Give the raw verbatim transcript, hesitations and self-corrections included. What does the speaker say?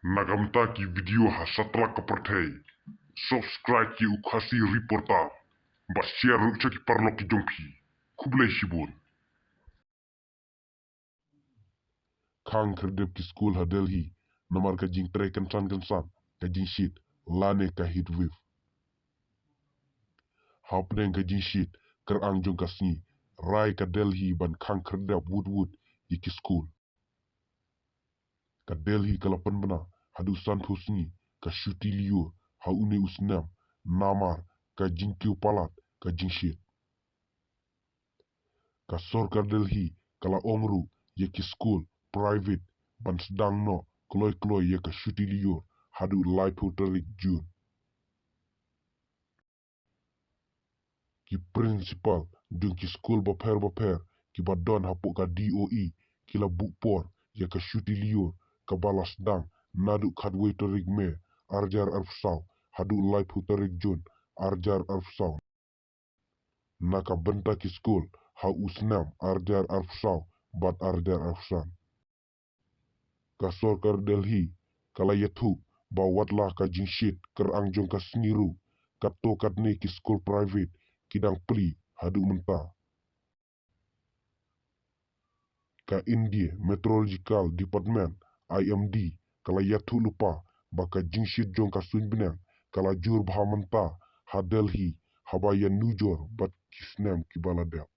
Na ka bynta ki video ha satlak ka pyrthei, subscribe ïa u Khasi Reporter bad share ruh sha ki paralok ki jong phi. Khublei shibun. Khang khyrdep ki skul ha Delhi namar ka jingtrei kynsan kynsan ka jingshit lane ka heat wave. Hapdeng ka jingshit kyrang jong ka sngi, rai ka Delhi ban khang khyrdep wut wut ïa ki skul. Ka Delhi ka la pynbna haduh sanphew sngi ka shuti lyiur ha une u snem namar ka jingkiew palat ka jingshit. Ka sorkar Delhi ka la ong ruh ïa ki skul private ban sdang noh kloi kloi ïa ka shuti lyiur haduh laiphew tarik Jun. Ki principal jong ki skul bapher bapher kiba don hapoh ka D O E ki la buh por ïa ka shuti lyiur kaba la sdang naduh khatwei tarik May arhajar arphew saw haduh laiphew tarik Jun arhajar arphew saw. Na ka bynta ki skul ha u snem arhajar arphew saw bad arhajar arphew san. Ka sorkar Delhi ka la ïathuh ba watla ka jingshit kyrang jong ka sngi ruh, katto katne ki skul private ki dang plie haduh mynta. Ka India Meteorological Department, I M D, ka la ïathuh lypa ba ka jingshit jong ka suiñ bneng ka la jur bha mynta ha Delhi haba ïanujor bad ki snem kiba la dep.